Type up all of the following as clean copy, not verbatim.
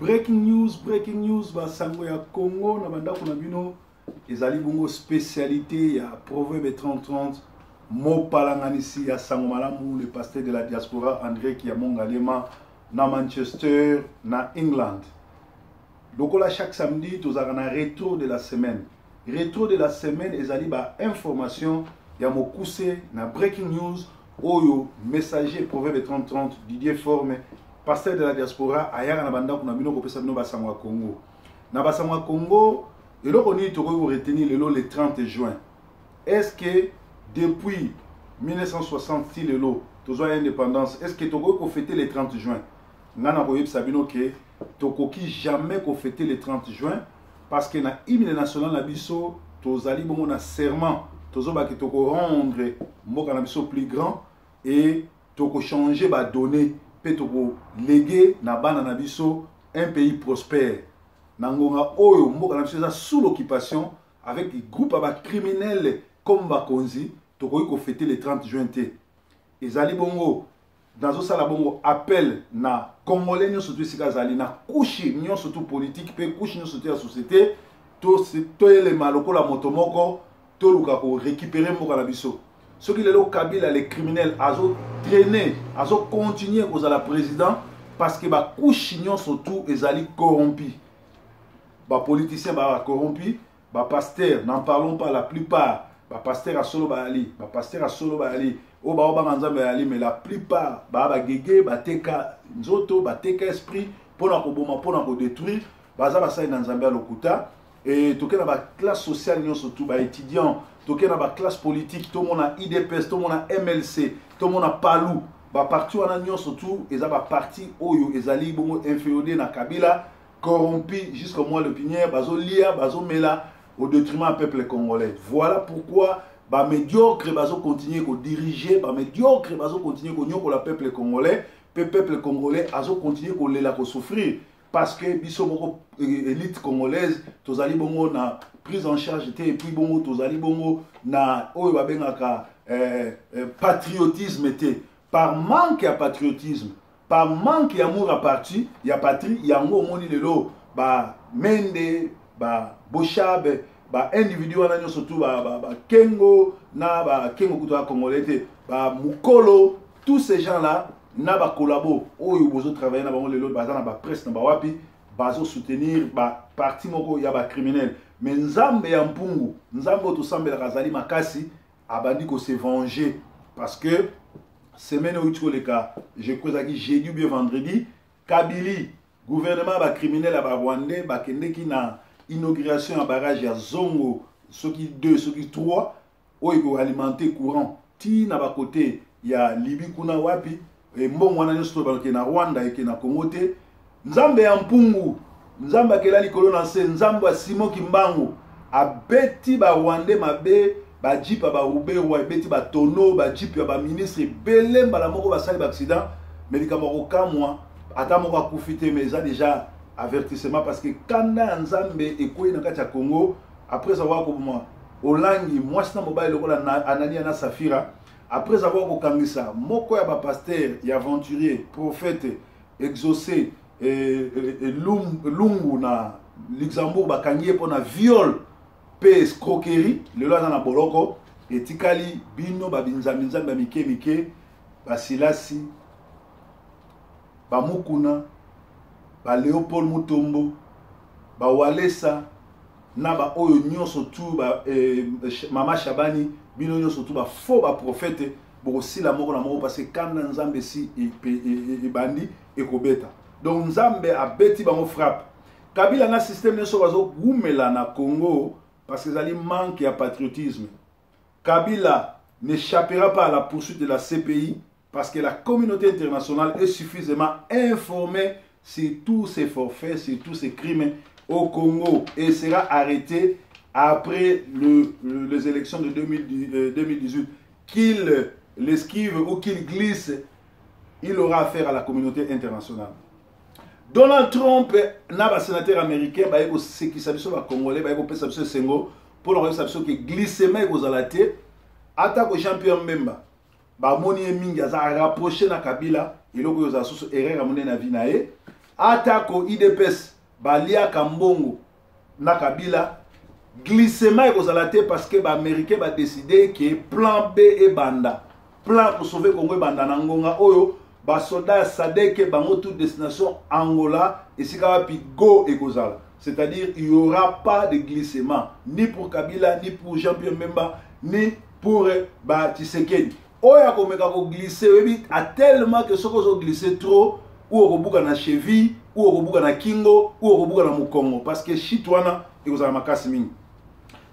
Breaking news, breaking news, basango ya Congo na bandako na bino ezali bongo spécialité ya Proverbe 3030, mopalanganisi ya sango malamu, le pasteur de la diaspora André Kiamongalema na Manchester na England. Lokola chaque samedi tozalaka na retro de la semaine. Retro de la semaine ezali ba information ya mokuse na breaking news oyo messager Proverbe 3030 Didier Forme, pasteur de la diaspora, ayaka na bandako na bino kopesa bino basango ya Congo. Na basango ya Congo, eloko nini tokoki koretenir lelo le 30 juin? Est-ce que depuis 1960 ti lelo tozwa indépendance, est-ce que tokoki kofete le 30 juin? Ngai nakoyebisa bino ke tokoki jamais kofete le 30 juin parce que na hymne national na biso tozali bongo na serment, tozobaki tokorendre mboka na biso plus grand et tokochange badonnées mpe tokolege na bana na biso un pays prospère. Na ngonga oyo mboka na biso eza sous l'occupation avec groupe ya bacriminels comme bakonzi, tokoki kofete le 30 juin te. Ezali bongo nazosala bongo appel na congolais nyonso tu esika azali, na couche nyonso tu politique mpe couche nyonso tu ya société, toyelema lokola moto moko, toluka korécupérer mboka na biso. Soki lelo Kabila le criminel azotraîner, azocontinue kozala président parce que bacouche nyonso tu ezali corrompu, bapoliticien bacorrompu, bapasteur n'en parlons pas, la plupart bapasteur ya solo bayali, bapasteur ya solo bayali oyo baobanga Nzambe bayali, mais la plupart baa bagege, bateka nzoto, bateka esprit mpona koboma, mpona kodétruire, baza basali na Nzambe ya lokuta. E toke na baclasse sociale nyonso tu, baétudiant, toke na baclasse politique, tomona UDPS, tomona MLC, tomona PALU, baparti wana nyonso tu eza baparti oyo ezali bongo inféodé na Kabila, corrompu jusqu'au moelle épinière, bazolia, bazomela au détriment du peuple congolais. Voilà pourquoi bamédiocre bazocontinue kodiriger, bamédiocre bazocontinue konyokola peuple congolais, mpe peuple congolais azocontinue kolela, kosouffrir, parce que biso moko élite congolaise tozali bongo na prise en charge te, et puis bongo tozali bongo na oyo babengaka patriotisme te. Par manque ya patriotisme, par manque ya amour ya parti, ya patrie, yango omoni lelo bamende, baboshabe, baindividu wana nyonso tu, bakengo na bakengo kutu ya congolais te, bamukolo, tous ces gens là na bakolabo oyo bozotravaille na bango lelo, baza na bapresse na bawapi, bazosoutenir baparti moko ya bacriminel. Mais Nzambe ya mpungu, Nzambe oyo tosambelaka, azali makasi, abandi kose venger, parce que semaine oyo koleka, je crois ezalaki jeudi ou bien vendredi, Kabili, gouvernement ya bacriminel ya barwandais, bakendeki na inauguration ya barrage ya Zongo soki 2 soki 3 oyo ekoalimenter courant ti na bakote ya Libi kuna wapi. Mbongo wana nyonso to balokee na Rwanda, eke na Congo te. Nzambe ya mpungu, Nzambe akela likolo na nse, Nzambe ya Simon Kimbangu, abeti barwandais mabe. Bajeep ya baruberwa ebeti batono, bajeep ya baministre ebele mbala moko basali baaccident, mais likambo ya kokamwa, ata moko akufi te. Mais eza déjà avertissement, parce que kanda ya Nzambe ekwei na kati ya Congo après avoir koboma Olangi, mwasi na mobali lokola Anania na Safira, après avoir kokangisa moko ya bapasteur ya aventurier, prophète Exaucé Lungu na Luxembourg, bakangi ye mpona viol mpe escroquerie, lelo aza na boloko. Etikali bino babinzambi-nzambi ya mike mike, basilasi, bamukuna, baleopold Mutombo, bawalesa na baoyo nyonso tu ba, mama Shabani, bino nyonso tu bafaux baprophète, bokosila moko na moko, parce que kanda Nzambe esi ebandi ekobeta. Donc Nzambe abeti bango frappe. Kabila na système nyonso bazowumela na Congo parce que ezali manque ya patriotisme. Kabila n'échappera pas à la poursuite de la CPI parce que la communauté internationale est suffisamment informée sur tous ces forfaits, sur tous ces crimes au Congo, et sera arrêté après les élections de 2018. Qu'il l'esquive ou qu'il glisse, il aura affaire à la communauté internationale. Donald Trump na basénateur américain baye kosekisa biso bacongolais, baye kopesa biso esengo mpona koyebisa biso ke glissement ekozala te. Atako Jean Pierre Mbemba bamoni ye mingi aza rapproché na Kabila, eloko oyo ozala susu erreur ya monene na vie na ye. Atako UDPS baliaka mbongo na Kabila, glissement ekozala te parce que ba américains ba décider que plan B ebanda, plan pour sauver Congo ebanda na ngonga oyo ba soldats ya SADC bango toute destination Angola esika wapi go ekozala. C'est-à-dire il y aura pas de glissement ni pour Kabila, ni pour Jean-Pierre Bemba, ni pour ba Tshisekedi. Oyo akomeka koglisse, oyebi a tellement que soki ozoglisse trop, ou okobuka na cheville, ou okobuka na kingo, ou okobuka na mokongo, parce que shit wana ekozala makasi mingi.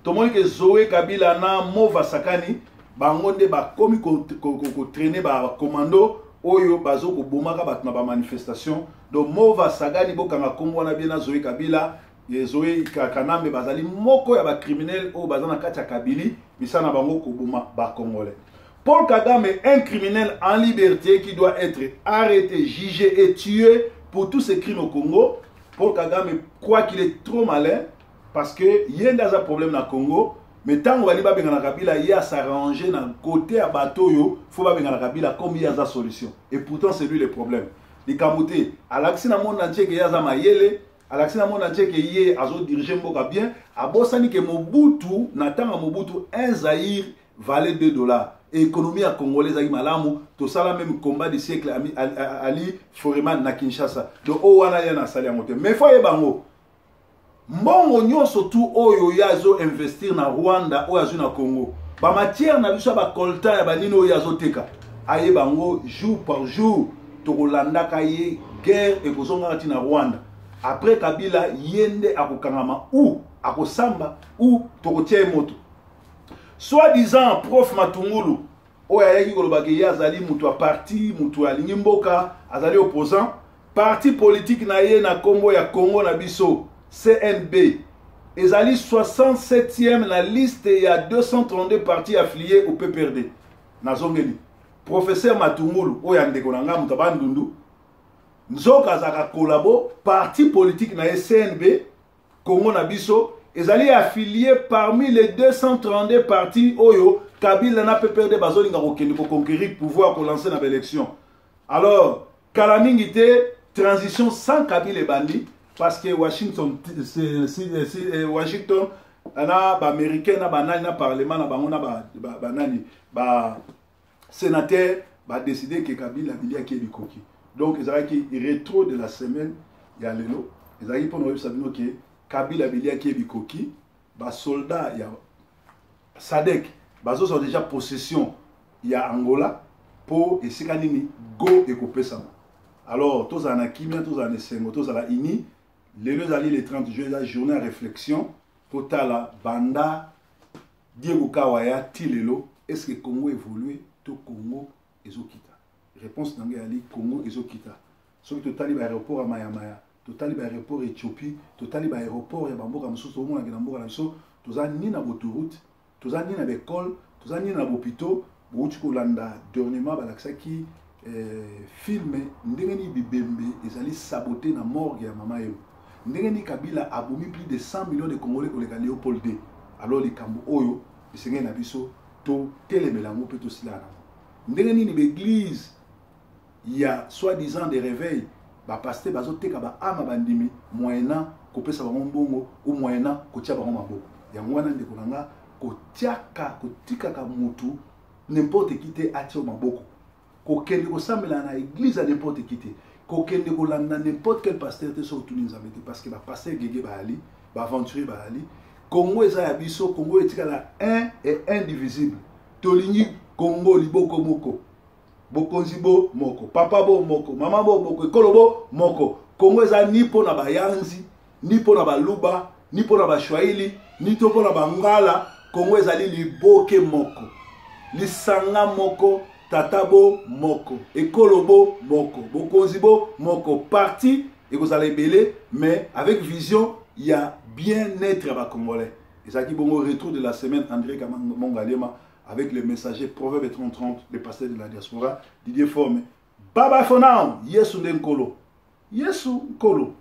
Tomoni ke Zoé Kabila na Mova Sakani bango nde bakomi kotraîner ba commando oyo bazo kobomaka bato na ba manifestation. Donc Mova Sagani, bokanga kombo wana bien, na Zoé Kabila ye Zoé Kanambe bazali moko ya ba criminel oyo baza na kati ya Kabili, misala na bango koboma ba Congolais. Paul Kagame, un criminel en liberté qui doit être arrêté, jugé et tué pour tous ses crimes au Congo. Paul Kagame croit qu'il est trop malin parce que ye nde aza problème na Congo, mais ntango bali babengana Kabila, ye as'arrange na côté ya bato oyo faut babengana Kabila comme ye aza solution, et pourtant c'est lui le problème. Likambo te, alakisi na monde entier ke ye aza mayele, alakisi na monde entier ke ye azodirige mboka bien. Abosani ke Mobutu, na ntango ya Mobutu, un zaïre valait 2 $, économie ya Congolais ezalaki malamu. Tosala même combat du siècle Ali Foreman na Kinshasa. Donc oyo wana ye na asali yango te, mais faut ayeba yango, mbongo nyonso tu oyo ye azoinvestir na Rwanda, oyo azwi na Congo, bamatière na biso ya bacoltan, ya banini oyo azoteka, ayeba yango, jour par jour tokolandaka ye. Guerre ekozongaka ntina Rwanda après Kabila, ye nde akokangama ou akosamba ou tokotia ye moto. Soi-disant prof Matungulu oyo ayaki kolobaka ye azali moto ya parti, moto alingi mboka, azali opposant, parti politique na ye na nkombo ya Congo na biso, CNB, ezali 67e na liste ya 232 partis affiliés au PPRD. Nazongeli, professeur Matungulu oyo ya ndeko na ngai, moto ya Bandundu, nzoka azalaka collabo. Parti politique na ye CNB, Congo na biso, ezali affilié parmi les 232 partis oyo Kabila na PPRD bazolinga kokende koconquérir pouvoir, kolancer na baélection. Alors kala mingi te, transition sans Kabila ebandi, parce que Washington, Washington na baaméricain na banani na parlement na bango na banani basénateur badécide ke Kabila biliaki ye bikoki. Donc ezalaki rétro de la semaine ya lelo, ezalaki mpona koyebisa bino ke Kabila biliaki ye bikoki. Basoldat ya SADC bazozwa déjà possession ya Angola mpo esika nini go ekopesama. Alors tozala na kimia, tozala na esengo, tozala uni. Lelo ezali le 30 juin, eza journée ya réflexion. Totala banda Diego Kawaya ti lelo, est ce que Congo évolue to Congo ezokita? Réponse na ngai ezali Congo ezokita. Soki totali baaéroport ya mayamaya, totali baaéroport Éthiopie, totali baaéroport ya bamboka mosusu, tomonaki na mboka na biso toza ni na bautoroute, toza ni na baekole, toza ni na bahôpitaux. Bouti kolanda dernièrement, balakisaki film ndenge nini bibembe ezali saboté na morgue ya mama Yemo, ndenge nini Kabila abomi plus de 100 millions de Congolais koleka Léopold II. Alors likambo oyo esengeli na biso totelemela yango mpe tosila nango. Ndenge nini baeglise ya soi-disant de réveil, bapasteur bazoteka baama bandimi moyennant kopesa bango mbongo ou moyennant kotia bango maboko? Yango wana, ndeko na nga, kotiaka kotikaka mutu n'importe qui te atia maboko, kokende kosambela na église ya n'importe qui te, kokende kolanda n'importe quel pasteur te soki otuni Nzambe te, parce que bapasteur gege bayali, baaventurier bayali. Congo eza ya biso, Congo etikala un et indivisible. Tolingi Congo liboko moko, bokonzi bo moko, papa bo moko, mama bo moko, ekolo bo moko. Congo eza ni mpo na bayanzi, ni mpo na Baluba, ni mpo na Bashwahili, ni to mpo na Bangala. Congo ezali liboke moko, lisanga moko, tata bo moko, ekolo bo moko, bokonzi bo moko. Parti ekozala ebele, mais avec vision ya bien-être ya bacongolais. Ezalaki bongo retour de la semaine, André Mongalema avec le messager Proverbe 30-30, le pasteur de la diaspora, Didier Forme. Bye bye for now. Yesu nde nkolo, Yesu nkolo.